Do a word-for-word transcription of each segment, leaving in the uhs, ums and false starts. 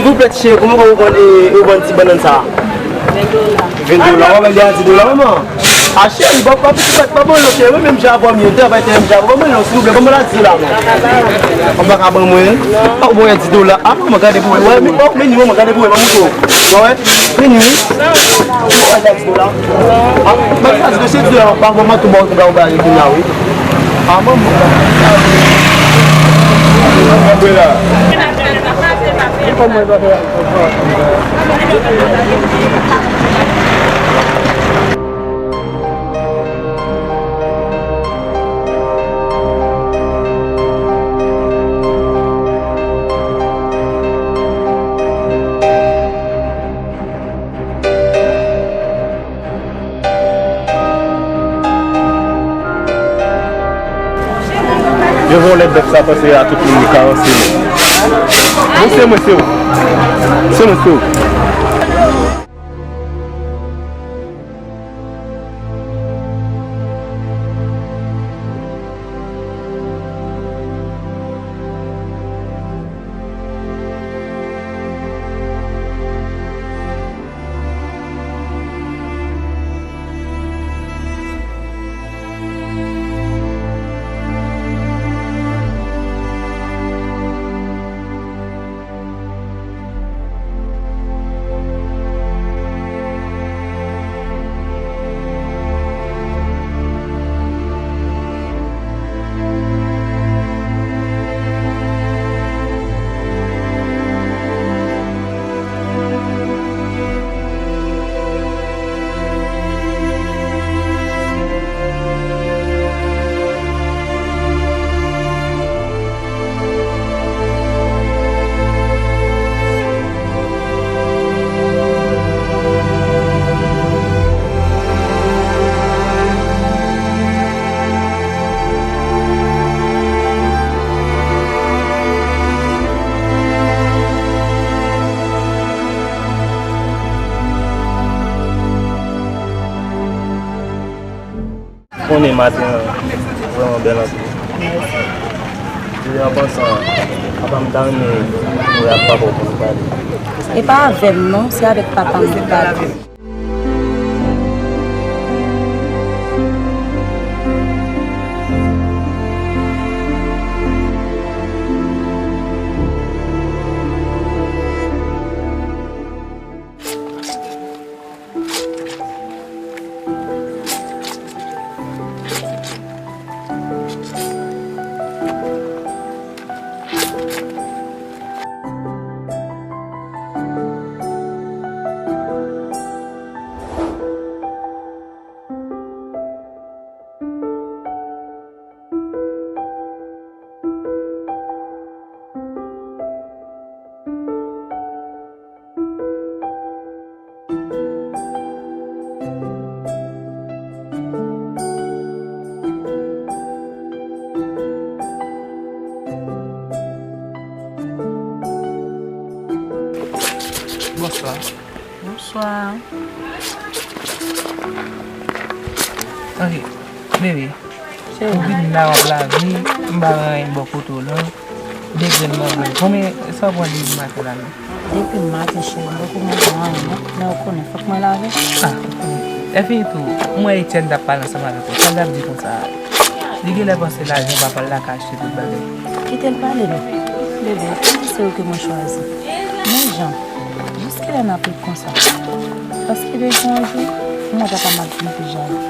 Souple ti cheri, kòman ou konn e, ou vann ti bannann sa a? Ven dola. Ven dola, w ap vande a di dola, manman. A cheri, pa, pa, pa, pa ban lòt cheri, mwen menm jan avè w m ye, m travay menm jan avè w, ban mwen yon silvouplè, ban mwen la di dola non. Ou pa ka ban mwen? Ou ban mwen di dola. A manman, gade pou wè. Wè, men, oh, men ni manman, gade pou wè, ban mwen tou. Wè, men ni wi. Ou pa ka di dola. A, mwen ka di se di dola, pa ban mwen tou, ban mwen tou, ba ou ba li kounye a wi. A manman. Mwen la. Yo vòlè bèf sa, panse a tout moun li ka ranse li. Bon, se mwen, se ou. Se mwen, se ou. Konnen maten an vrèman bèl anpil. Mèsi. Jodi an pansan, papa m ta renmen wè ak papa w pou nou pale. E pa avè m non, se avèk papa m pou pale. Bonswa. Bonswa. Ok, bebe. Cheri. Ou vin la w ap lave, m pa wè anyen bò kote w lan. De grenn mango. Konbyen sa w pran depi maten la menm? Depi maten, cheri, m poko manje anyen non. Men ou konnen, fòk mwen lave. Ah, epi tou, m wè Etienne t ap pale ansanm avèk ou. Sa l t ap di konsa? Li genlè panse lajan papa l la ka achte tout bagay. Kite l pale non. Bebe, ou konnen se ou ke mwen chwazi. Men Jan, jiskilè n ap ret konsa? Paske depi yon jou, mwen papa m ap vin pi jalou.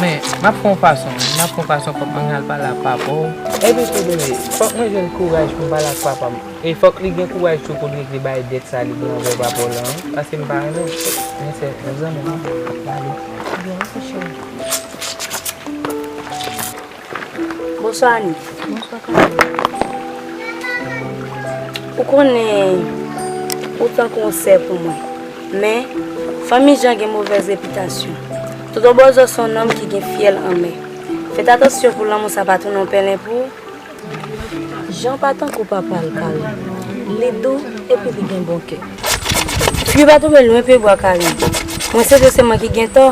Men, m ap fè yon fason, m ap fè yon fason, fòk mwen al pale ak papa w. Epi tou, bebe, fòk mwen jwenn kouraj pou m pale ak papa m. E fòk li gen kouraj tou pou l regle bay dèt sa li gen anvè papa w lan, wi. Paske m pa renmen l. Men se zanmi m, m ap pale. Byen, ok, cheri. Bonswa, Ani. Bonswa, Karen. Ou konnen, ou tankou yon sè pou mwen. Men, fanmi Jan gen movèz repitasyon. Tonton Bòzò se yon nonm ki gen fyèl anmè. Fèt atansyon pou lanmou sa pa tounen yon pèlen pou ou. Jan pa tankou papa l, Karen. Li dou, epi li gen bon kè. Fwi pa tonbe lwen pye bwa, Karen. Mwen swete se mwen ki gen tò.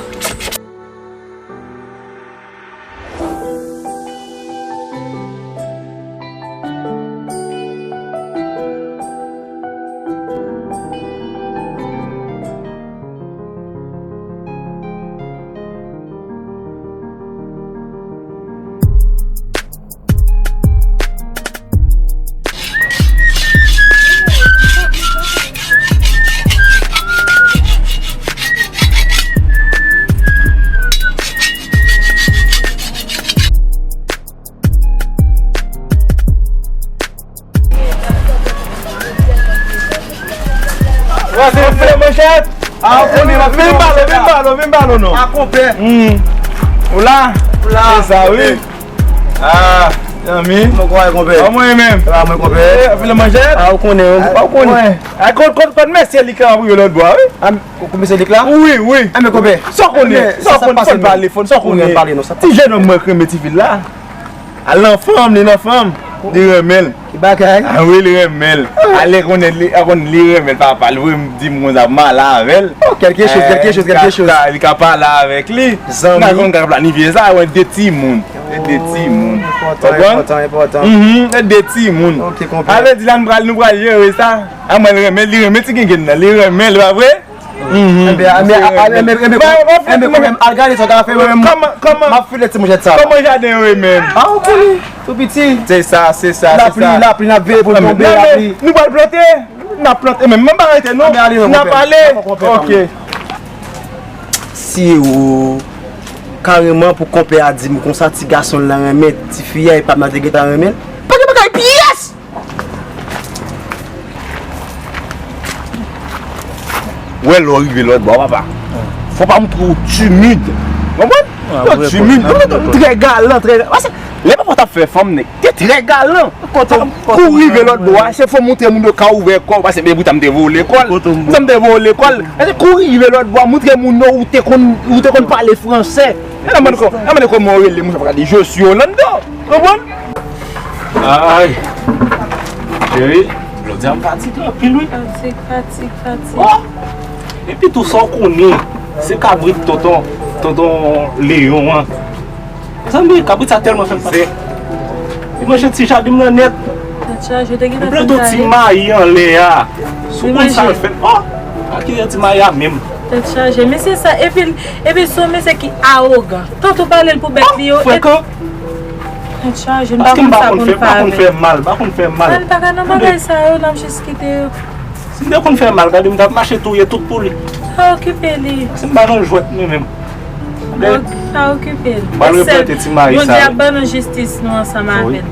Pase file manchèt. Ah, ou konnen, vin balo, vin balo, vin balo non. Ah, konpè. Hmm. Ou la? Ou la. Se sa, wi. Ah, zanmi. Mwen kwè, konpè. Kòman e menm? Ah, mwen, konpè. Eh, file manchèt? Ah, ou konnen, ou konnen. Ah, kot, kot, kot mesye li ka priye lòt bò, wi. Ah, ou mesye li la? Wi, wi. Ah, men, konpè. Sa w konnen, sa w konnen, fò n pale, fò n, sa w konnen. Ti jennonm mwen k renmen tifi la. Al nan fanm, li nan fanm. Li renmen l. Ki bagay? Ah wi, li renmen l. Ale konnen li, a konn li renmen l, papa l vre, m di m konn ap male avè l. Oh, kèlke choz, kèlke choz, kèlke choz. Li ka pale avèk li. Zanmi. Nan konn ka planifye sa, wè de timoun. E de timoun. Enpòtan, enpòtan, enpòtan. Mhm, e de timoun. Ok, konpè. Sa vle di la, nou pral, nou pral jere sa. A mwen, li renmen, li renmen ti gengen nan, li renmen l, pa vre? Enben, enben, enben, enben, konpè, al gade sa w ka fè, mwen menm, m ap file ti manchèt sa. Kòman jaden yo ye menm? Ah, ou konnen, tou piti. Se sa, se sa, se sa. Lapli, lapli, n ap veye pou l tonbe, lapli. Nou pral plante, n ap plante menm, menm pa rete non. N ap ale. Ok. Si ou kareman pou konpè a di m konsa, ti gason l la renmen, ti fi a, epa m nan te gentan renmen l. Pa gen bagay pyès! Wè lè w rive lòt bò, papa. Fò w pa montre w timid. Konprann? Lè w timid, ou trè galan, trè, paske lè papa w t ap fè fanm, nèg te trè galan. Kou rive lòt bò a, se fò w montre moun yo ka ouvè kò w, paske men bouda m te vole kò l. Bouda m te vole kò l. Paske kou rive lòt bò a, montre moun yo ou te konn, ou te konn pale fransè. E nan mande kò, nan mande kòman w rele, moun sa pa ka di, "Je suis Orlando." Konprann? Ay, cheri, jodi a m fatige anpil, wi. Fatig, fatig, fatig. Oh! Epi tou sa w konnen, se kabrit tonton, tonton Leyon an. Mezanmi, kabrit sa tèlman fè m fatige. Li manje ti jaden m nan nèt. Tèt chaje, te gentan fin taye. Li plante ti mayi anlè a. Si w konn sa l fè. Oh! Akizè ti mayi a menm. Tèt chaje. Mesye sa, epi, epi se yon mesye ki awogan. Tanto pale l pou bèt li yo. Frekan. Tèt chaje, m pa konn sa pou m fè avè l. Pa konn fè mal, pa konn fè mal. Al pa ka nan bagay sa yo, n ap jis kite yo. Si m te konn fè mal, gade m t ap mache touye tout pou li. Pa okipe li. Si m pa nan jwèt mwen menm. Bon, pa okipe l. Mwen replante ti mayi sa. Bondye ap ban nou jistis nou ansanm avè l.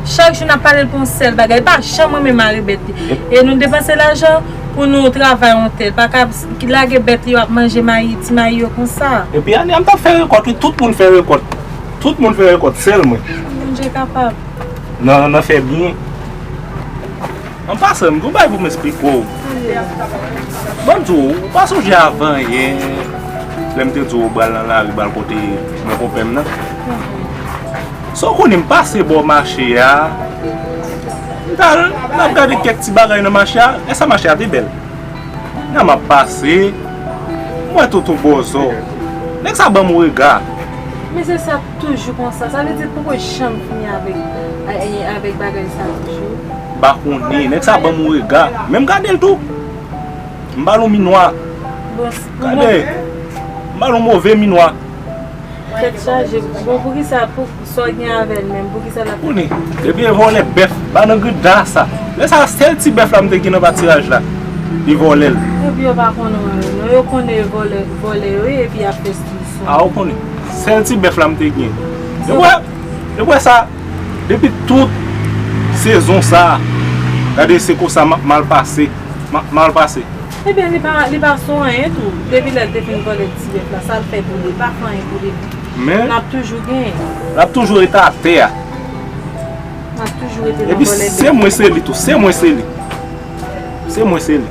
Chak jou n ap pale l pou yon sèl bagay. Li pa janm renmen mare bèt li. E nou depanse lajan pou nou travay yon tèl. Pa ka lage bèt li yo ap manje mayi, ti mayi yo konsa. Epi ane a m t ap fè rekòt, wi, tout moun fè rekòt. Tout moun fè rekòt, sèl mwen. Bondye kapab. Nan, nan fè byen. An pasan, m gen yon bagay pou m esplike w. Ban m di w, ou pa sonje avan yè, lè m te di w ou pral nan lari, pral kote mwen konpè m nan? Sa w konnen, m pase bò mache a, m t al, m ap gade kèk ti bagay nan mache a, lè sa mache a te bèl. Nan m ap pase, m wè tonton Bòzò. Nèg sa ban m rega. Mesye sa toujou konsa. Sa vle di poko janm fini avèk, avèk bagay sa toujou. M pa konnen. Nèg sa ban m yon rega. Men m gade l tou. M ba l yon mi nwa. Bon, gade. M ba l yon move mi nwa. Tèt chaje. Bon, poukisa, pou sa w gen avè l menm, poukisa l ap... Konnen, depi e vòlè bèf, pa nan grid da sa. Lè sa, sèl ti bèf la m te gen nan patiraj la, li vòlè l. Epi yo pa konnen anyen non, yo konnen vòlè, vòlè yo ye, epi y ap fè stil sa. A, ou konnen, sèl ti bèf la m te gen. Epi wè, epi wè sa, depi tout sezon sa, gade se konsa m ap mal pase, m ap mal pase. Ebyen, li pa, li pa sou anyen tou. Depi lè l te fin vòlè ti bèf la, sa l fè pou li? Li pa fè anyen pou li. Men, n ap toujou genyen. L ap toujou rete atè a. N ap toujou rete nan vòlè bèf. Epi se mwen, se li tou. Se mwen, se li. Se mwen, se li.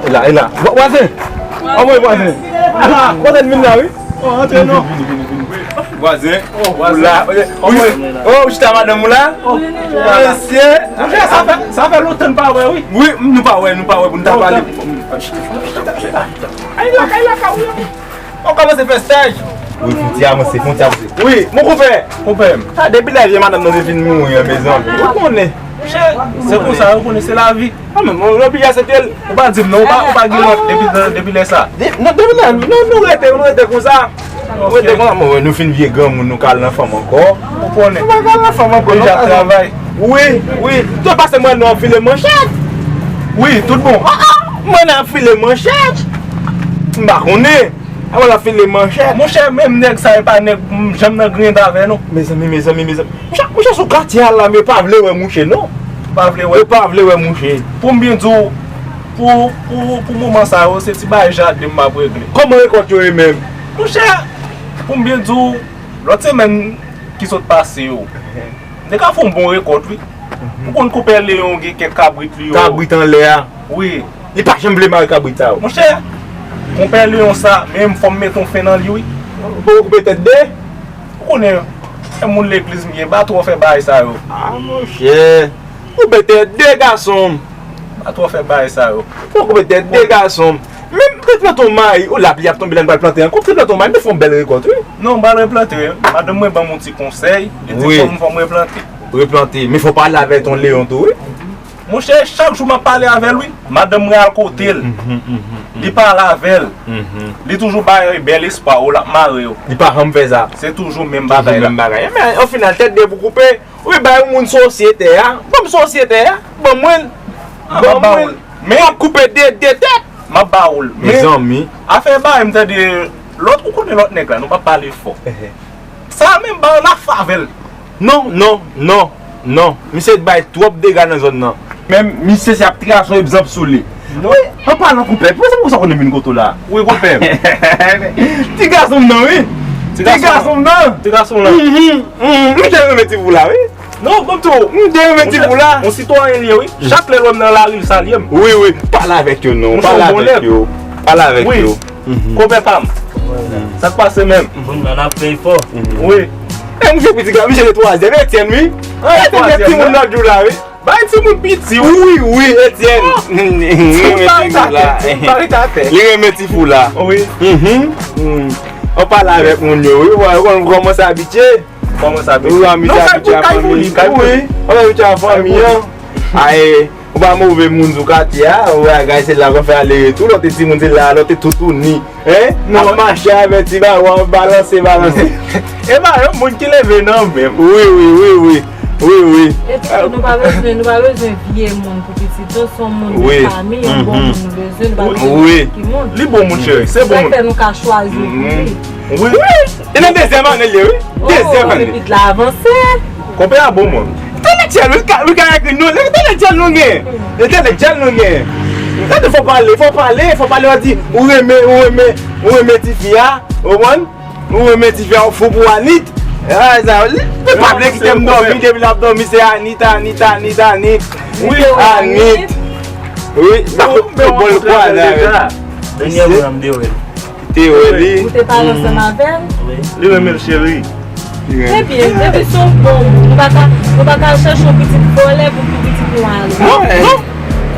E la, e la. Vwa-, vwazen! Anmwey, vwazen! Ah, vwazen vin la, wi. Oh, antre non. Vwazen, ou la, oh, ou chita madanm ou la? Mesye. Monchè, sa fè, sa fè lontan n pa wè, wi. Wi, nou pa wè, nou pa wè pou n ta pale. Ay la, ay la, ka wi. On kòmanse fè staj. Wi, fon ti avanse, fon ti avanse. Wi, mon konpè. Konpè m. Ah, depi lè vye madanm nan te fin mouri an, mezanmi. Ou konnen. Monchè, se konsa, ou konnen, se lavi. Ah, men, mwen oblije aksepte l. Ou pa di m non, ou pa, ou pa gen lòt depi, depi lè sa. De-, non, depi lè, nou, nou rete, nou rete konsa. Nou rete konsa, mwen, nou fin vye granmoun, nou ka al nan fanm ankò. Ou konnen. Nou pa ka al nan fanm ankò, non, travay. Wi, wi. Tout pase mwen nan file manchèt. Wi, tout bon. Ah, ah, mwen nan file manchèt. M pa konnen. Avan l ap file manchèt. Monchè, menm nèg sa, e pa nèg m janm nan griyen avè, non. Mezanmi, mezanmi, mezanmi. Monchè, monchè, sou katye a la, men pa vle wè mouche, non. Pa vle wè. Yo pa vle wè mouche. Pou m byen di w, pou, pou, pou moman sa yo, se ti bagay jaden m ap regle. Kòman rekòt yo ye menm? Monchè, pou m byen di w, lòt semèn ki sot pase yo, m te ka fè yon bon rekòt, wi. M konn konpè Leyon gen kèk kabrit li yo. Kabrit anlè a. Wi. Li pa janm vle mare kabrit sa yo. Monchè, konpè Leyon sa, menm fò m mete yon fen nan li, wi. Ou poko koupe tèt de? Ou konnen, se moun legliz m ye, m pa twò fè bagay sa yo. Ah, monchè. Ou bèt de gason. Pa twò fè bagay sa yo. Fò ou bèt de gason. Menm te plante yon mayi, ou lapli ap tonbe la, nou pral plante ankò. Te plante yon mayi, nou fè yon bèl rekòt, wi. Non, m pral replante. Madanm mwen ban m yon ti konsèy, li di fò m, fò m replante. Replante. Men fò pale avè Ton Leyon tou, wi. Monchè, chak jou m ap pale avè l, wi. Madanm mwen al kote l. Li pale avè l. Li toujou bay bèl espwa, ou l ap mare yo. Li pa janm fè sa. Se toujou menm bagay la. Toujou menm bagay. Men, o final, tèt de pou koupe. Wi, bay yon moun sosyete a. Ban m sosyete a. Ban mwen l. Ban mwen l. Men ap koupe de, de tèt. M ap ba ou l. Mezanmi. Afè bay, m tande lòt, ou konnen lòt nèg la, nou pa pale fò. Sa a menm, ba l afè avè l. Non, non, non, non. Misye bay twòp dega nan zòn nan. Men misye se ap trase yon egzanp sou li. Wi, an palan konpè, pou se pou sa konnen m vin kote w la. Wi, konpè. Ti gason m nan, wi. Ti gason m nan. Ti gason m nan. Mhm, mhm. M te renmen ti pou la, wi. Non, bon tou. M te renmen ti pou la. Yon sitwayen li ye, wi. Chak lè l wè m nan lari, l salye m. Wi, wi. Pale avèk yo, non. Pale avèk yo. Pale avèk yo. Konpè pa m. Sa k pase menm? Bon, nan ap fè efò. Wi. E mouche piti, mouche de twazyèm, Etienne, wi. Etienne gen timoun lòt jou la, wi. Bay timoun piti, wi. Wi, wi, Etienne. Timoun pa rete atè. Timoun pa rete atè. Li renmen ti pou la. Wi. An pale avèk moun yo, wi. Ou konn kòmanse abitye. Kòmanse abitye. Wi, abitye a fanmi. Wi. Ou abitye a fanmi an. Aye. Ou pa move moun sou katye a, ou wè, gay, se la w fè ale retou, lòt timoun se la, lòt toutouni. Hein? Ap mache avè ti ba, w ap balanse, balanse. E pa yon moun ki leve nan menm. Wi, wi, wi, wi. Wi, wi. Epi tou, nou pa bezwen, nou pa bezwen vye moun pou pitit yo, se yon moun de fanmi, yon bon moun nou bezwen, nou pa bezwen nenpòt ki moun. Li bon moun, cheri, se bon moun. Sa k fè nou ka chwazi pou li. Wi. Wi. E nan dezyèm ane l ye, wi. Dezyèm ane. Epi la avanse. Konpè a bon moun. Entèlektyèl, wi, ka, wi, ka ekri non, entèlektyèl nou gen. Entèlektyèl nou gen. Gade, fò pale, fò pale, fò pale, w di, ou renmen, ou renmen, ou renmen tifi a, ou konprann? Ou renmen tifi a, ou fou pou Anit. Ah, sa, li, li pa vle kite m dòmi, depi l ap dòmi, se Anit, Anit, Anit, Anit. Wi, Anit. Wi, sa, bon, l kwaze avè l. Dènyèman, m te wè l. Te wè li. Ou te pale ansanm avè l? Wi. Li renmen l, cheri. Li renmen. Trè byen, depi se yon bon moun, nou pa ka, nou pa ka al chèche yon pitit vòlè pou pou pitit nou ale. Non, non.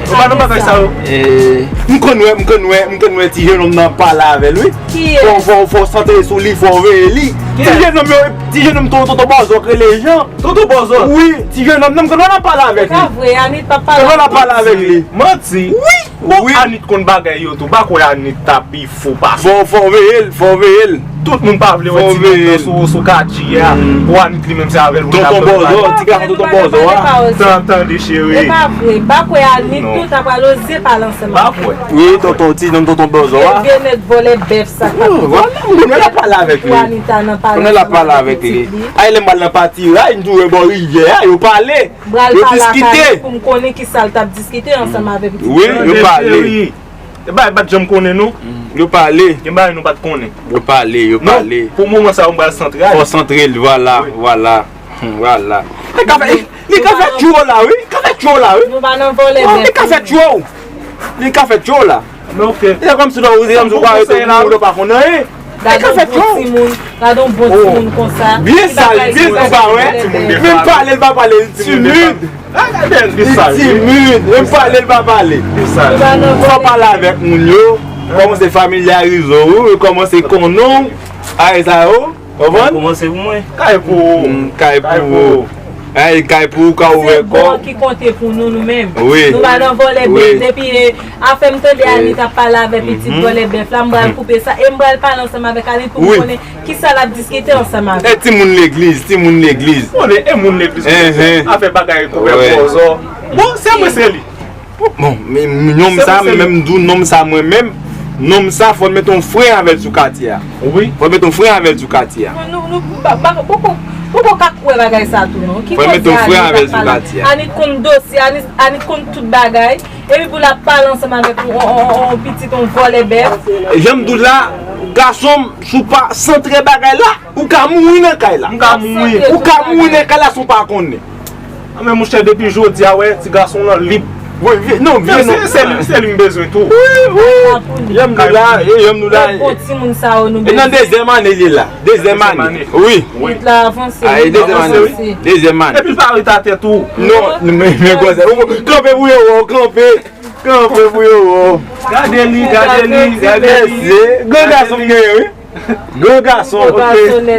Ou pa nan bagay sa yo. Eh, m konn wè, m konn wè, m konn wè ti jenòm nan pale avè l, wi. Kiyès? Fò, fò, fò santre sou li, fò veye li. Kiyès? Ti jenòm yo, ti jenòm ton, tonton Bòzò k rele Jan. Tonton Bòzò? Wi, ti jenòm nan, m konn wè l ap pale avèk li. Se pa vre, Anit p ap pale avèk li. M konn wè l ap pale avèk li. Manti. Wi. Bon, Anit konn bagay yo tou. Pa kwè Anit ta pi fou pase. Fò, fò veye l, fò veye l. Tout moun pa vle wè timoun nan sou, sou katye a. Pou Anit li menm se avè l pou l ap pale. Tonton Bòzò, ti gason tonton Bòzò a. Tan, tande cheri. E pa vre, m pa kwè Anit tou ta pral oze pale ansanm avè l. Pa kwè. Wi, tonton, ti nonm tonton Bòzò a. Vye nèg vòlè bèf sa k ap. Vòlè, m konnen l ap pale avèk li. Pou Anita nan pale. Konnen l ap pale avèk li. Ay, lè m al nan pati ray, m tou wè bò rivyè a, yo pale. M pral pale ak Anit pou m konnen kisa l t ap diskite ansanm avè pitit. Wi, yo pale. Cheri. E bagay pa t janm konnen, non. Yo pale. Gen bagay nou pa t konnen. Yo pale, yo pale. Non, pou moman sa yo, m pral santre. Fò santre l, vwala, vwala. Vwala. Li ka fè, li ka fè tchwo la, wi. Li ka fè tchwo la, wi. Nou pa nan vòlè bèf. Li ka fè tchwo. Li ka fè tchwo la. Men ok. Se kòmsi nou, se kòmsi ou pa rete ou pa konn anyen. Gade yon bon timoun, gade yon bon timoun konsa. Byen sal, byen sal, ou pa wè. Menm pale, l pa pale, li timid. Li timid, menm pale, l pa pale. Fò pale avèk moun yo. Kòmanse familyarize w, kòmanse konnen w. Ay sa yo. Konprann? Kòmanse pou mwen. Kay pou ou. Mm, kay pou ou. Ay, kay pou ou, ka ouvè kò. Se bon ki konte pou nou, nou menm. Wi. Nou pa nan vòlè bèf. Depi, eh, afè m tande Anit ap pale avè pitit vòlè bèf la, m pral koupe sa. E m pral pale ansanm avèk Anit pou m konnen kisa l ap diskite ansanm avè l. E timoun legliz, timoun legliz. Konnen, e moun legliz. Afè bagay konpè Bòzò. Bon, se mwen, se li. Bon, men, men, nonm sa, mwen menm, m di w, nonm sa, mwen menm, nonm sa, fò n mete yon fren avè l sou katye a. Wi. Fò n mete yon fren avè l sou katye a. Nou, nou, ba, ba, poko, Ou poko ka kwè bagay sa tou non. Ki koze Anit ap pale? Anit konn dosye, Anit, Anit konn tout bagay. Epi pou l ap pale ansanm avèk yon, yon, yon, yon pitit, yon vòlè bèf. Jan m di w la, gason m, si w pa santre bagay la, ou ka mouri nan kay la. M ka mouri. Ou ka mouri nan kay la si w pa konnen. Anben monchè, depi jodi a, wè, ti gason w lan lib. Wi, vi-, non, vye non. Se, se li, se li m bezwen tou. Wi, wi. Jan m di w la, e, jan m di w la. Bon timoun sa yo nou bezwen. E nan dezyèm ane li la. Dezyèm ane. Wi. Wi. Li la avanse. A, e dezyèm ane. Dezyèm ane. Epi l pa ret atè tou. Non, men, men konsa. Kanpe pou yo wè w, kanpe. Kanpe pou yo wè w. Gade li, gade li, gade li. Gran gason m genyen, wi. Gran gason, ok.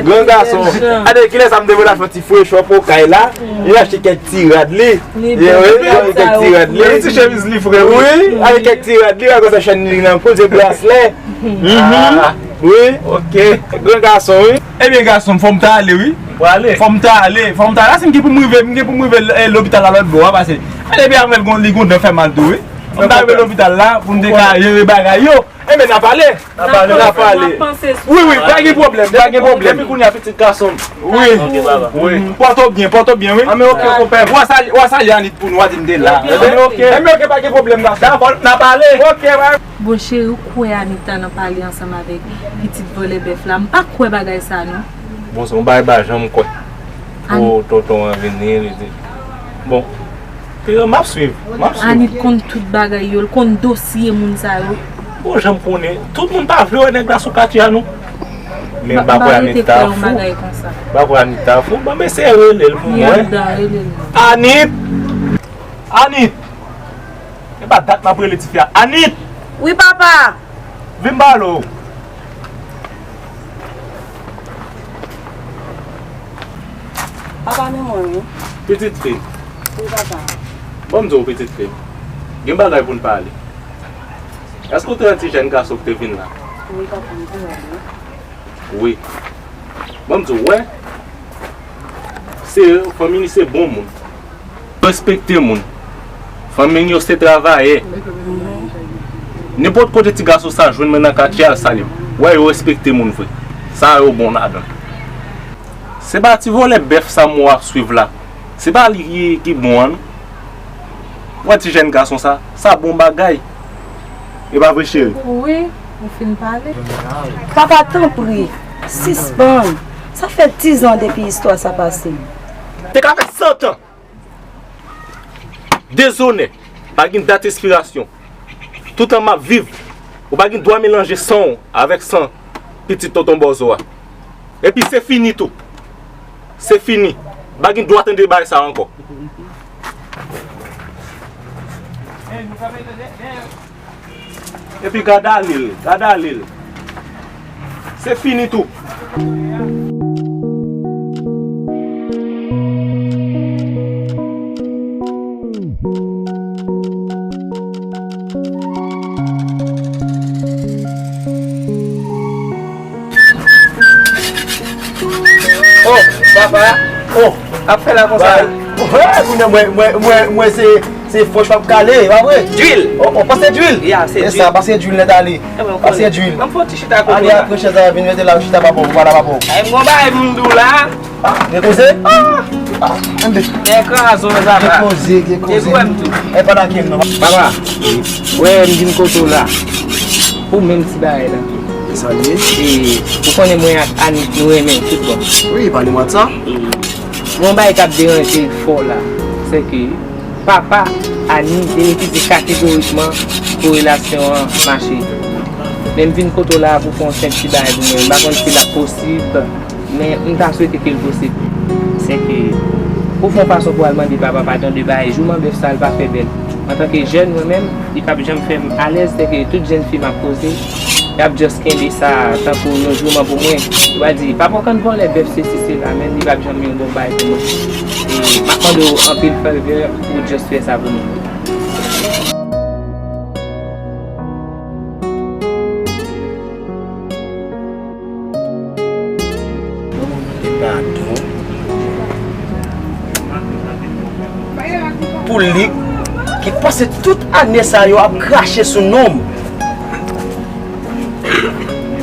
Gran gason. Ade, kilè sa m te voye l al fè yon ti fresh up okay la. Li achte kèk ti rad li. Li bèl. Li achte kèk ti rad li. Li ti chemiz li fre, wi. Wi, achte kèk ti rad li, akoz sa chèn li nan kou l, se braslè. Mhm. Wi. Ok. Gran gason, wi. Ebyen, gason m, fò m ta ale, wi. Fò m ta ale, fò m ta ale. Ase m gen pou m rive, m gen pou m rive, eh, lopital la lòt bò a, pase. Ade, epi apre l gon, li gon dan fè mal tou, wi. Fò m ta rive lopital la, pou m te ka jere bagay yo. Enben, n a pale. N a pale. N a pale. Wi, wi, pa gen pwoblèm, pa gen pwoblèm. Depi kounye a, pitit gason m. Wi. Ok, baba. Wi. Pòte w byen, pòte w byen, wi. Anben, ok, konpè. W a salye, w a salye Anit pou nou, w a di m te la. Anben, ok. Enben, ok, pa gen pwoblèm, gason. Dakò, n a pale. Ok, bye. Bon, cheri, ou kwè Anita nan pale ansanm avèk pitit vòlè bèf la? M pa kwè bagay sa, non. Bon, se yon bagay m pa janm kwè. Pou tonton an vini, li di. Bon, Piran, m ap swiv, m ap swiv. Anit konn tout bagay yo, l konn dosye moun sa yo. Bon, jan m konnen, tout moun pa vle wè nèg la sou katye a, non. Men m pa kwè Anit ta fou. M pa kwè Anit ta fou. Ban m eseye rele l pou m wè. Anit! Anit! E pa dat m ap rele tifi a. Anit! Wi, papa! Vin m pale w. Papa, men mwen, wi. Pitit fi. Wi, papa. Ban m di w, pitit fi. Gen bagay pou n pale. Èske w te wè ti jèn gason ki te vin la? Wi, papa, m te wè l, wi. Wi. Ban m di w, wè. Se, fanmi li se bon moun. Respekte moun. Fanmi yo se travayè. Nenpòt kote ti gason sa jwenn mwen nan katye a, l salye m. Wè, yo respekte moun vre. Sa yo bon ladan. Se pa ti vòlè bèf sa m wè w ap swiv la. Se pa li ki, ki bon an, non. Wè ti jèn gason sa, sa bon bagay. E pa vre, cheri? Wi, ou fin pale. Papa, tanpri, sispann. Sa fè dizan depi istwa sa pase. Te ka fè santan. Dezonè, pa gen dat espirasyon. Toutan m ap viv, ou pa gen dwa melanje san w avèk san pitit tonton Bòzo a. Epi se fini tou. Se fini. M pa gen dwa tande bagay sa ankò. Epi gad ale l, gad ale l. Se fini tou. Oh, papa. Oh, ap fè la konsa. Kounye a mwen, mwen, mwen, mwen se, se fòch w ap kale, e pa vre? Dwil. Oh, oh, pase dwil. Ya, se dwil. E sa, pase dwil nèt ale. Pase dwil. Ban m fè yon ti chita kote w la. Ale apre chèz la, vin mete la, chita pa bò, ou pa la pa bò. Ay, m gon bagay pou m di w la. Gen koze? Ah, tande. Gen krazo, papa. Gen koze, gen koze. Gen pwoblèm tou. E pa la kem non. Papa, wè, m vin kote w la. Pou menm ti bagay la. Sa l ye? E, ou konnen mwen ak Anit nou renmen tout bon. Wi, pale mwa de sa. E, gon bagay k ap deranje l fò la. Se ke papa Ani te refize kategorikman pou relasyon an mache. Men m vin kote w la pou fè yon senp ti bagay pou mwen. M pa konn si l ap posib. Men m ta swete ke l posib. Se ke, pou fè yon fason pou al mande papa padon de bagay jouman bèf sa, l pa fè bèl. Antanke jèn, mwen menm, li p ap janm fè m alèz, se ke tout jèn fi m ap koze, y ap just kenbe sa tankou yon jouman pou mwen. Yo va di, "Papa w konn vòlè bèf, sesi, sela," men li p ap janm yon bon bagay pou mwen. E m ap mande w anpil favè pou w just fè sa pou mwen. Padon. Pou li ki pase tout ane sa yo ap krache sou non m,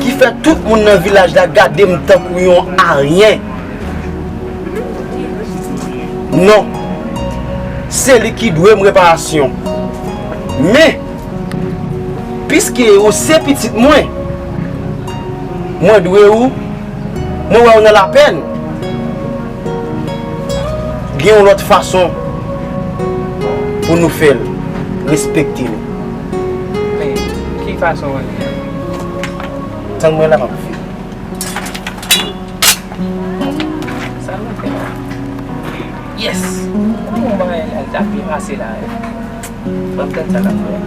ki fè tout moun nan vilaj la gade m tankou yon aryen. Non. Se li ki dwe m reparasyon. Men, piske ou se pitit mwen, mwen dwe ou, mwen wè ou nan lapèn. Gen yon lòt fason pou nou fè l. Respekte nou. Men, ki fason w wè l? Tann mwen la, m ap fè. Sa nou fè la? Yes! Kòman bagay la, l ta byen pase la, wi. Ban m tande sa k ap fè.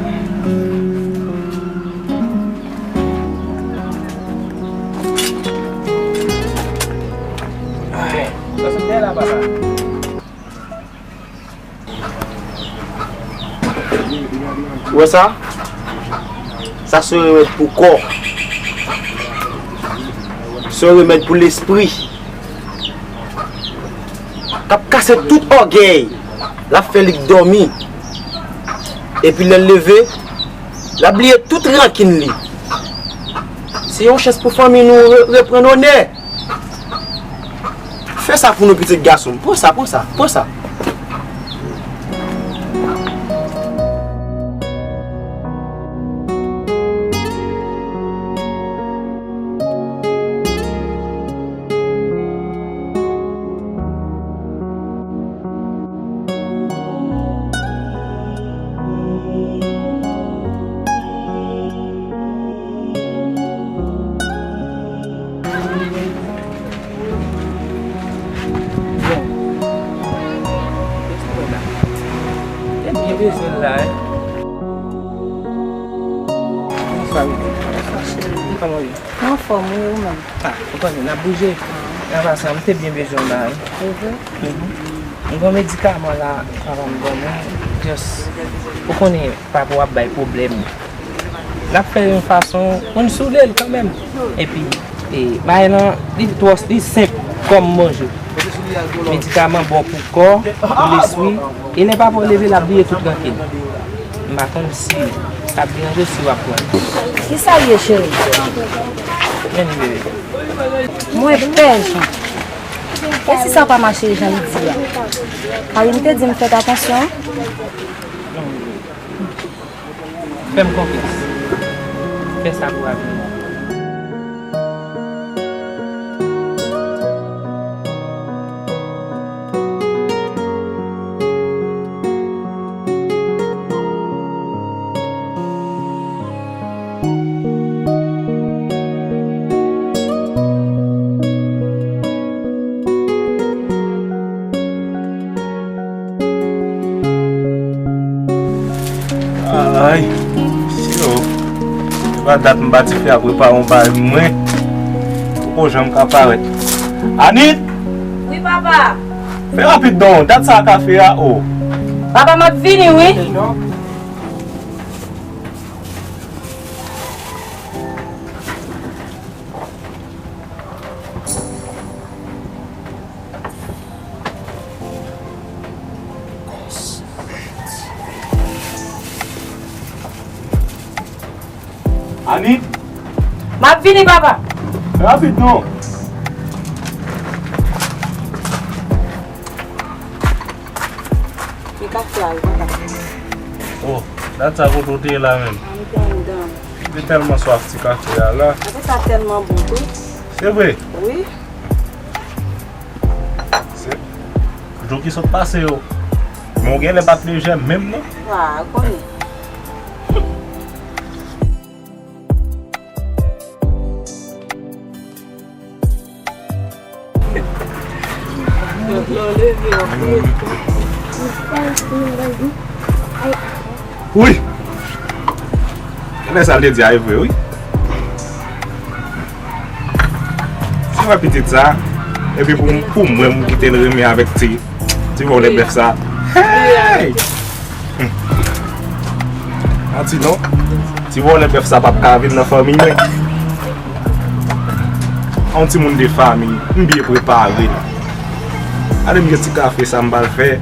Bon, pase dèyè la, papa. Ou wè sa? Sa se yon remèd pou kò. Se yon remèd pou lespri. K ap kase tout ògèy. L ap fè li dòmi. Epi lè l leve, l ap bliye tout rankin li. Se yon chans pou fanmi nou re-, reprann onè. Fè sa pou nou, pitit gason m. Pran sa, pran sa, pran sa. Bon. Te byen bezwen l la, wi. Bonswa, Mimi. Bonswa, cheri. Kòman w ye? Mwen anfòm, wi, ou menm? Ah, ou konnen, n ap bouje. Nan pase a, m te byen bezwen w la, wi. Mhm. M gen yon medikaman la, papa m ban mwen. Just, ou konnen, papa w ap bay pwoblèm. N ap fè yon fason pou n soule l kanmenm. Epi, e, bagay lan, li twò, li senp kòm manje. Medikaman bon pou kò, pou lespri. E lè papa w leve, l ap bliye tout rankin. M pa konn si sa ap deranje w si w ap pran l. Kisa l ye, cheri? Men li, bebe. Mwen pè Jan. E si sa pa mache jan li di a? Karine te di m fè atansyon. Fè m konfyans. Fè sa pou avni. Ay, si yo. Se pa dat m pati fè apre pa yon bay mwen. Poko janm ka parèt. Anit! Wi, papa. Fè rapid non, dat sa a ka fè a, o. Papa, m ap vini, wi. Anit! M ap vini, papa. Rapid non. Li ka fè a, li pa ka fè. Oh, dat sa kote w te ye la menm? Ah, m te anndan. M te tèlman swaf ti kafe a la. Kafe sa tèlman bon tou. Se vre? Wi. Se jou ki sot pase yo. Men w genlè pa t lejè menm non. Wa, ou konnen. Wi! Genlè sa l te di a e vre, wi. Si w wè pitit sa, epi pou, pou mwen, m kite l renmen avèk ti, ti vòlè bèf sa. Hey! Hmm. Manti non. Ti vòlè bèf sa p ap ka vin nan fanmi mwen. Yon timoun de fanmi, m byen prepare l. Gade m gen ti kafe sa m pral fè.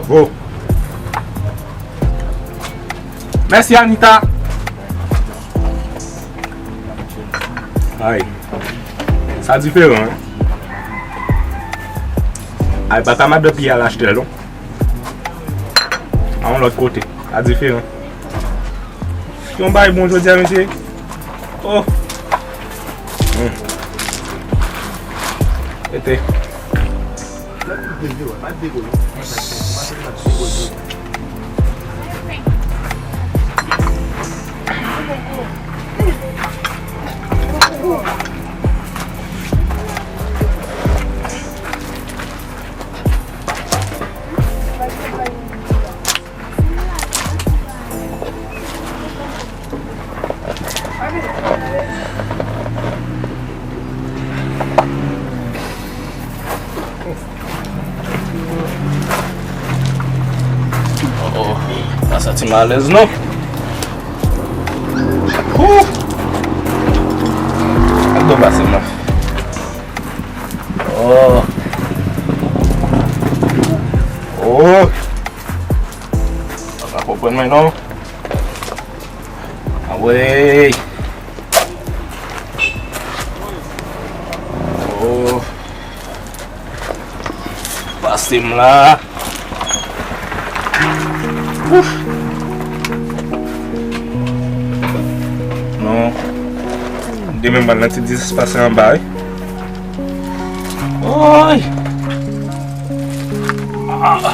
Bravo. Mèsi, Anita. Ay, sa diferan, wi. Ay, pa ta madan Pye al achte l, non. A yon lòt kote. Sa diferan. Yon bagay bon jodi a, mesye. Oh. Hmm. Ete. Oh, oh, pa santi m alèz non. Hoo! Ak do pase m nan. Oh. Oh. Sa pa konprann mwen non. Awey. Oh. Pase m la. Ouf. Non. Demen m pral nan ti dezespas anba, wi. Oy. Ah.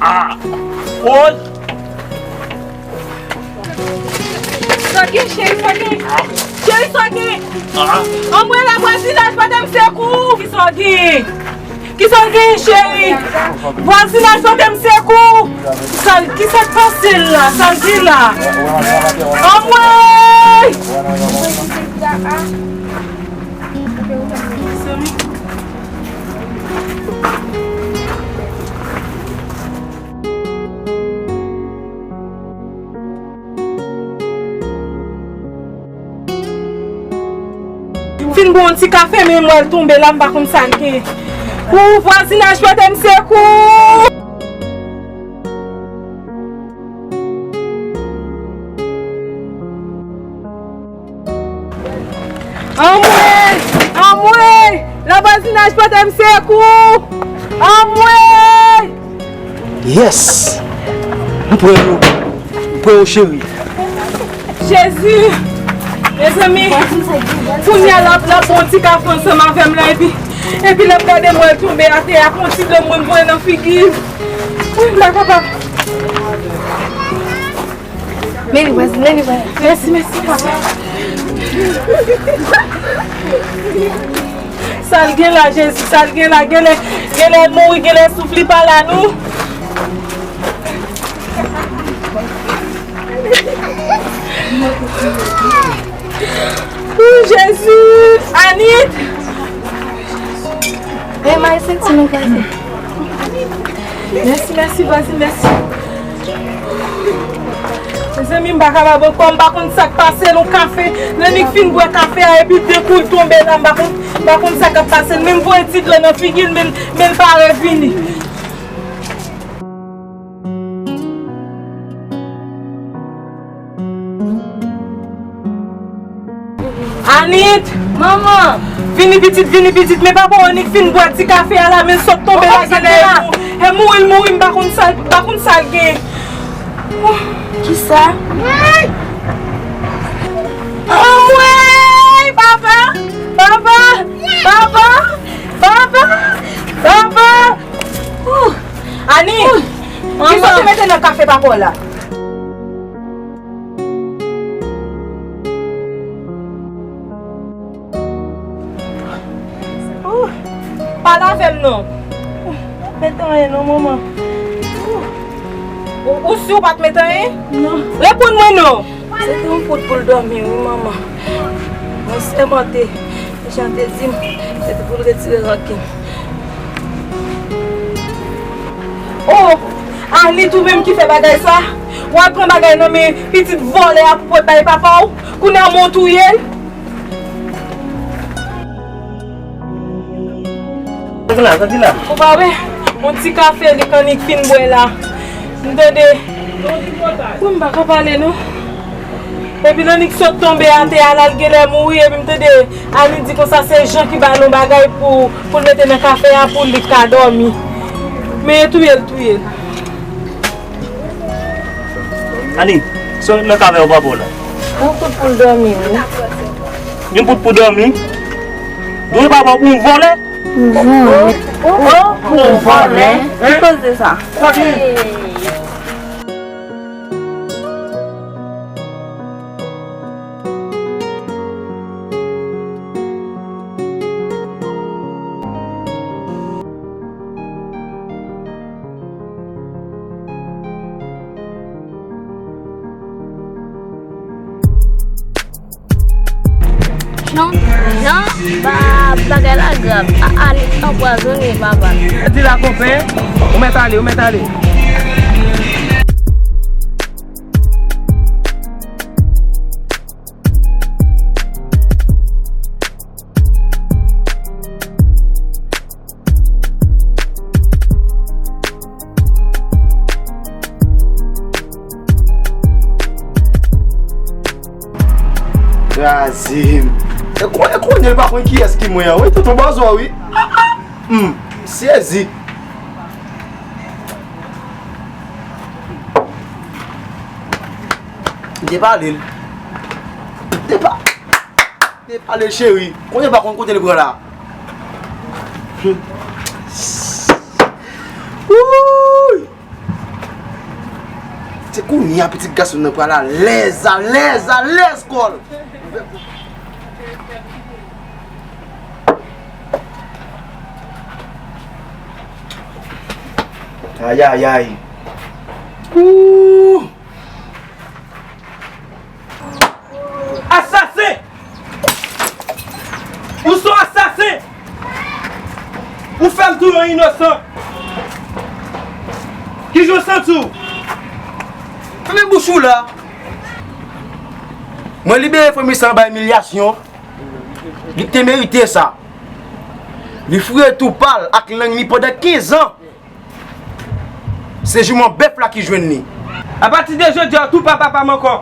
Ah. Oy. Sa gen, cheri, sa gen? Cheri, sa gen? Anmwe, la vwazinaj pote m sekou. Kisa w gen? Kisa w gen, cheri? Vwazinaj pote m sekou. Sa, kisa k pase la? Sa l gen la? Anmwe! Fin bwè yon ti kafe, men m wè l tonbe la, m pa konn sa l gen. Ou, vwazinaj, pote m sekou! Anmwe! Anmwe! Lavwazinaj pote m sekou! Anmwe! Yes! M prè yo. M prè yo, cheri. Jezi! Mezanmi, kounye a l ap, l ap bon ti kafe ansanm avè m la, epi, epi l ap gade m wè l tonbe atè a, ak yon ti dlo mwen voye nan figi l. Wi, m pa kapab. Men li, vwazin, men li, vwazin. Mèsi, mèsi, papa. Sa l gen la, Jezi, sa l gen la, genlè, genlè l mouri, genlè souf li pa la, non. O Jezi, Anit. E may senti nou vwazin. Mèsi, mèsi, vwazin, mèsi. Mezanmi, m pa kapab ankò, m pa konn sa k pase l, yon kafe. Lè nèg fin bwè kafe a, epi de kou l tonbe la, m pa konn, m pa konn sa k ap pase l. Men m voye ti dlo nan figi l, men, men l pa revini. Anit! Manman! Vini pitit, vini pitit, men papa w annik fin bwè ti kafe a la, men l sot tonbe la, genlè e mouri, e mouri, m pa konn sa, m pa konn sa l gen. Kisa? Anmwey! Papa! Papa! Papa! Papa! Papa! Ani! Kisa w te mete nan kafe papa w la? Ooh, pale avè m non. Met anyen non, manman. Ooh. Ou, ou si w pa t met anyen? Non. Reponn mwen non. Se te yon kout pou l dòmi, wi, manman. Mwen sèmante, jan te di m, se te pou l retire rankin. Oh, Anit, ou menm ki fè bagay sa? W al pran bagay nan men pitit vòlè a pou pot bay papa w? Kounye a mwen w touye l? Sa ki la, sa ki la? Ou pa wè? Yon ti kafe li k annik fin bwè la. M tande. Wi, m pa ka pale non. Epi Nannik sot tonbe atè a, l al genlè mouri, epi m tande Ani di konsa se Jan ki ba l yon bagay pou, pou l mete nan kafe a pou li ka dòmi. Men touye l, touye l. Ani, sa w ret nan kafe a, papa w la? Yon kout pou l dòmi, wi. Yon kout pou dòmi? Dwe papa w pou yon vòlè? Yon vòlè. Yon vòlè? Ki koze sa? Non, Jan, ba, bagay la grav. A, Ani anpwazonnen papa l. Di la konpè, ou mèt ale, ou mèt ale. Kraze m. E konnen, konnen l pa konn kiyès ki mwen an, wi, tonton Bòzò, wi. Hum, m sezi. M te pale l. M te pa, m te pale l, cheri. Konnen pa konn kote l pran la. Wouy! Se kounye a pitit gason nan pral alèz, alèz, alèz kò l. Ayayay. Ooh. Asasen! Ou se yon asasen! Ou fè m touye yon inosan! Kijan w santi w? Fèmen bouch ou la! Mwen libere fanmi sa anba imilyasyon. Li te merite sa. Li foure twoupa l ak lang li pandan kenz an. Se jouman bèf la ki jwenn li. Apati de jodi a, ou tou pa papa m ankò.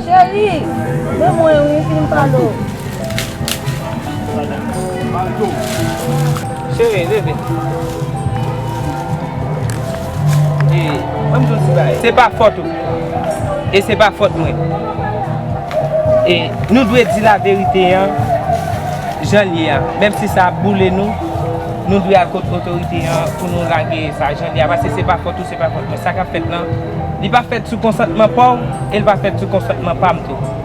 Cheri, men mwen wi, fin pale w. Cheri, leve. E, ban m di w ti bagay. Se pa fòt ou. E se pa fòt mwen. E nou dwe di laverite an jan l ye a. Menm si sa ap boule nou, nou dwe al kot otorite an pou nou lage sa jan l ye a. Paske se pa fòt ou, se pa fòt mwen. Sa k ap fèt lan, li pa fèt sou konsantman pa w, e l pa fèt sou konsantman pa m tou.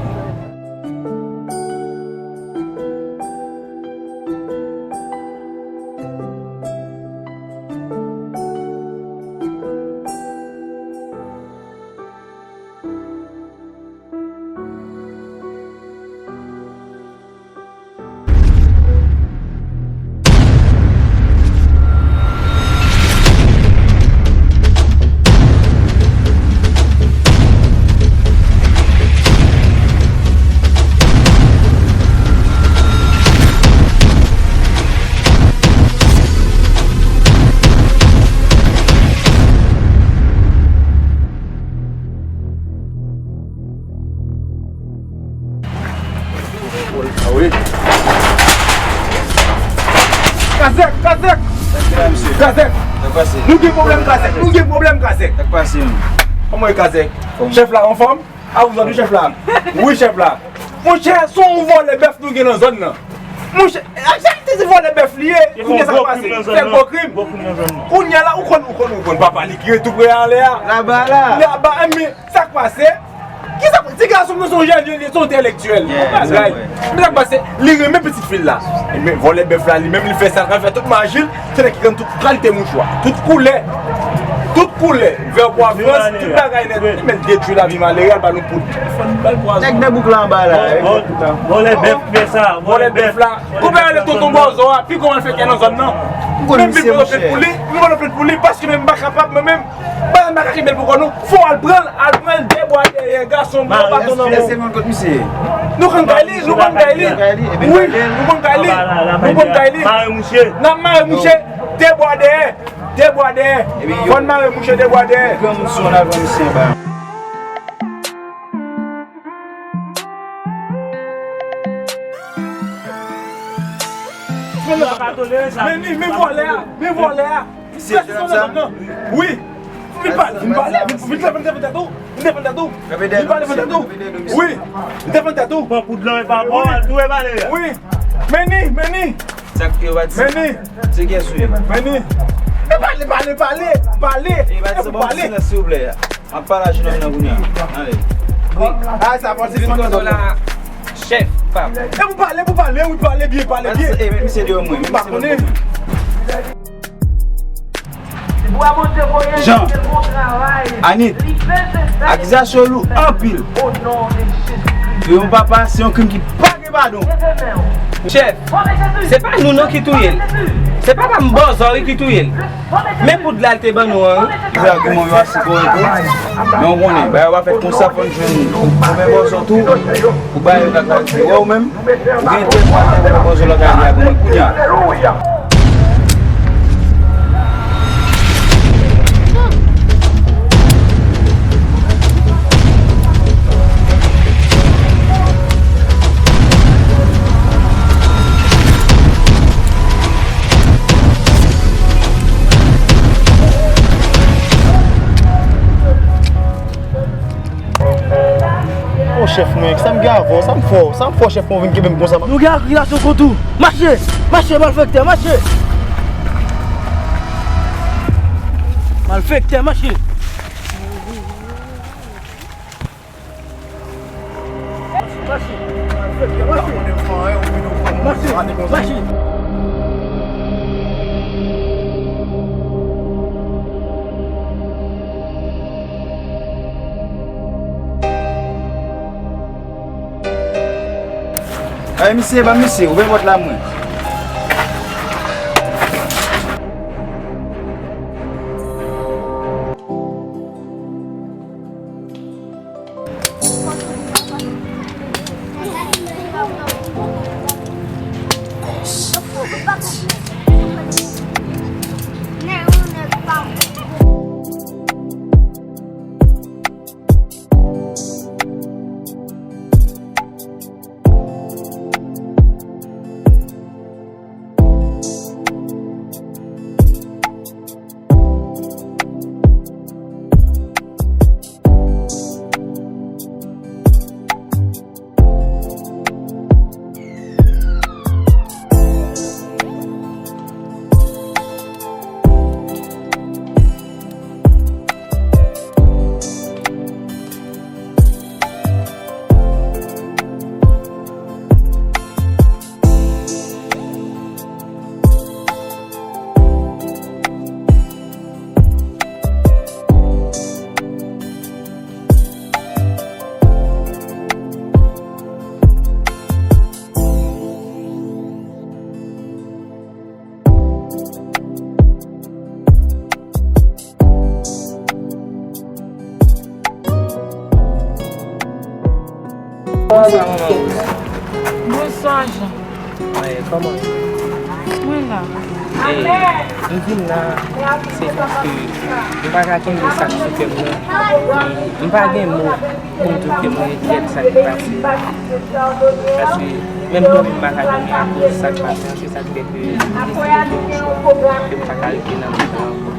Ah wi. Kazèk, Kazèk! Sa k la, mesye? Kazèk! Sa k pase? Nou gen pwoblèm, Kazèk! Nou gen pwoblèm, Kazèk! Sa k pase, menm? Kòman e, Kazèk? Kòman? Chèf la anfòm? A, ou jwenn chèf la? Wi, chèf la. Monchè, se yon vòlè bèf nou gen nan zòn nan. Monchè, a, chèf te di vòlè bèf li ye. Kounye a sa k pase? Fè gwo krim. Kounye a la, ou konn, ou konn, ou konn papa li ki ret tou pre anlè a. Laba la. Laba, men sa k pase? Kisa, ti gason mwen se yon jèn, li se yon entèlektyèl. Yon bagay. Men sa k pase? Li renmen pitit fi l la. Men vòlè bèf la, li menm li fè sa, l fè tout maji l. Se nèg ki konn tout kalite mouchwa, tout koulè, tout koulè, vè pwa frans, tout bagay nèt. Li menm detwi lavi malere, al ba nou poud. Nèg nan bouk la anba la. Vòlè bèf fè sa, vòlè bèf la. Konpè ale tonton Bòzò a, pi kòman l fè kè nan zòn nan. Menm vin pran plent pou li, vin pran plent pou li, paske menm m pa kapab, mwen menm, bagay m pa ka kenbe l pou kò nou. Fò w al pran l, al pran l, debwa dèyè, gason m, pa ton nan men w. Nou konn kay li, nou konn kay li. Wi, nou konn kay li. Nou konn kay li. Mare mouche. N ap mare mouche. Debwa dèyè. Debwa dèyè. Fò n mare mouche debwa dèyè. Granmoun sou n al pran misye anba. Men li, men vòlè a, men vòlè a. Mesye, se sa? Wi. Vin pale, vin pale, vin, vin defann tèt ou. Vin defann tèt ou. Vin pale defann tèt ou. Wi. Vin defann tèt ou. Pran poud lan, e pa bon, al tou e pale a. Wi. Men li, men li. Sa k yo pa di. Men li. Se kiyès ou ye? Men li. E pale, pale, pale, pale. E pa di sa, bon, silans, silvouplè. M ap pale a jenòm nan kounye a. Ale. Wi. A, sa fò se vin kote w la. Chèf, pa. E pou pale, pou pale, wi, pale byen, pale byen. E, men misye deyò mwen, men misye deyò mwen. Jan, Anit, akizasyon lou anpil. Pou yon papa, se yon krim ki pa gen padon. Chèf, se pa nou non ki touye l. Se papa m Bòzò wi ki touye l. Men poud la l te ban nou an wi. Kouzen agiman yo ase kòrèk wi. Men w konnen, bagay yo pa fèt konsa, fò n jwenn kouzen Bòzò tou. Pou bagay yo ka klarifye. Wè w menm, ou gen entèvyou ak Bòzò lakay li a pou mwen kounye a. O chèf mwen, sa m gen avè w, sa m fè w, sa m fè w chèf mwen vin kenbe m konsa. Nou gen akizasyon kont ou. Mache! Mache, malfektè, mache! Malfektè, mache! Mache! Mache! Mache! Ay, misye, ban misye, ouvè pòt la, mwen. Bonswa, manman. Bonswa, Jan. Mwen, kòman? E m vin la, se paske m pa ka kenbe sa k sou kè m nan. E m pa gen mo pou m di w ke mwen regrèt sa ki pase. Paske menm dòmi m pa ka dòmi akoz sa k pase an, se sa k fè ke m deside fè yon chwa ke m pa ka rete nan men sa ankò.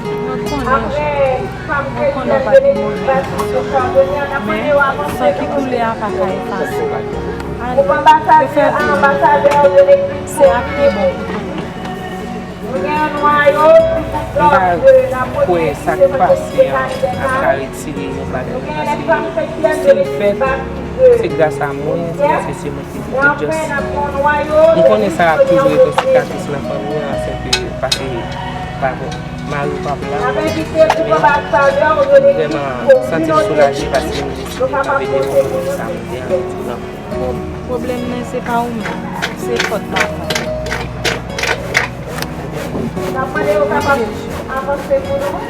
Mwen konnen, mwen konnen w pa gen move entansyon, men san ki koule a pa ka efase. Ann, yo fè pou nou, se sa k pi bon pou tout moun. M pa kwè sa k pase an ap ka retire yon bagay nan, paske si l fèt, se gras a mwen, se paske se mwen ki, ki just. M konnen sa ap toujou ret yon sikatris nan fanmi an, se ke paske pa bon. Mari w p ap la, men m vrèman santi m soulaje paske m deside pa pede yon moun sa m te anvi di w nan. Pwoblèm nan se pa ou menm, se fòt papa w. N ap mande yo kapab avanse pou nou.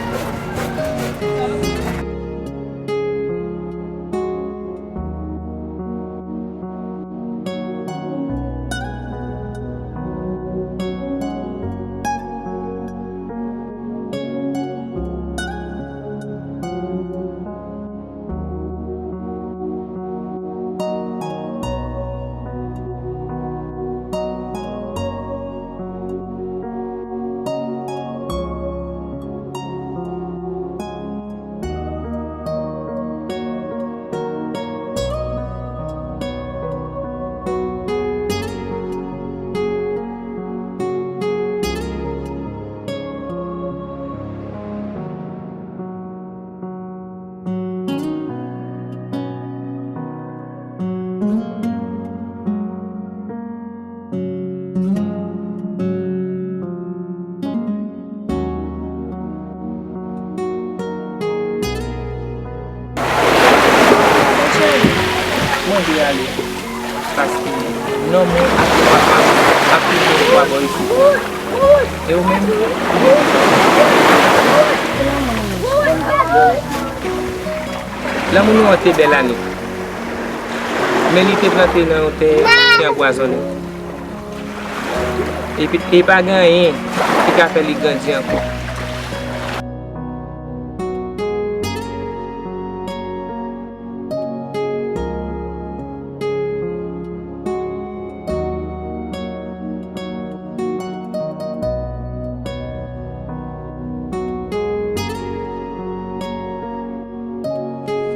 Mwen vle ale, paske non mwen ak non papa m ap toujou yon fwa bò isit. E ou menm? Lanmou nou an te bèl, Anik, men li te plante nan yon tè ki anpwazonnen. Epi, e pa gen anyen ki ka fè li grandi ankò.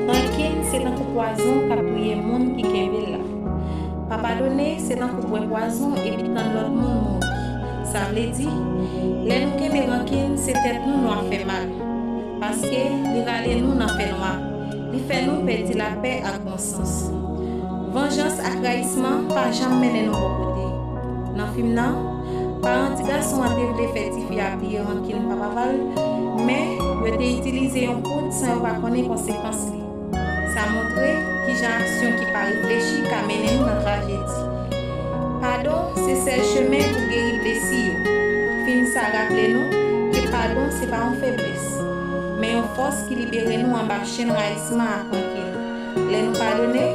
Rankin se tankou pwazon k ap touye moun ki kenbe l la. Pa padone se tankou bwè pwazon epi tann lòt moun mouri. Sa vle di, lè nou kenbe rankin, se tèt nou nou ap fè mal. Paske li rale nou nan fènwa. Li fè nou pèdi lapè ak bon sans. Vanjans ak rayisman pa janm mennen nou bò kote. Nan fim nan, paran ti gason an te vle fè tifi a bliye rankin pa papa l, men yo te itilize yon poud san yo pa konnen konsekans li. Sa montre kijan aksyon ki pa reflechi ka mennen nou nan trajedi. Padon se sèl chemen pou geri blesi yo. Fim sa raple nou ke padon se pa yon feblès, men yon fòs ki libere nou anba chenn rayisman ak rankin. Lè nou padone,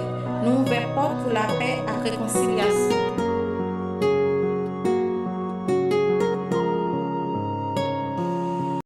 nou ouvè pòt pou lapè ak rekonsilyasyon.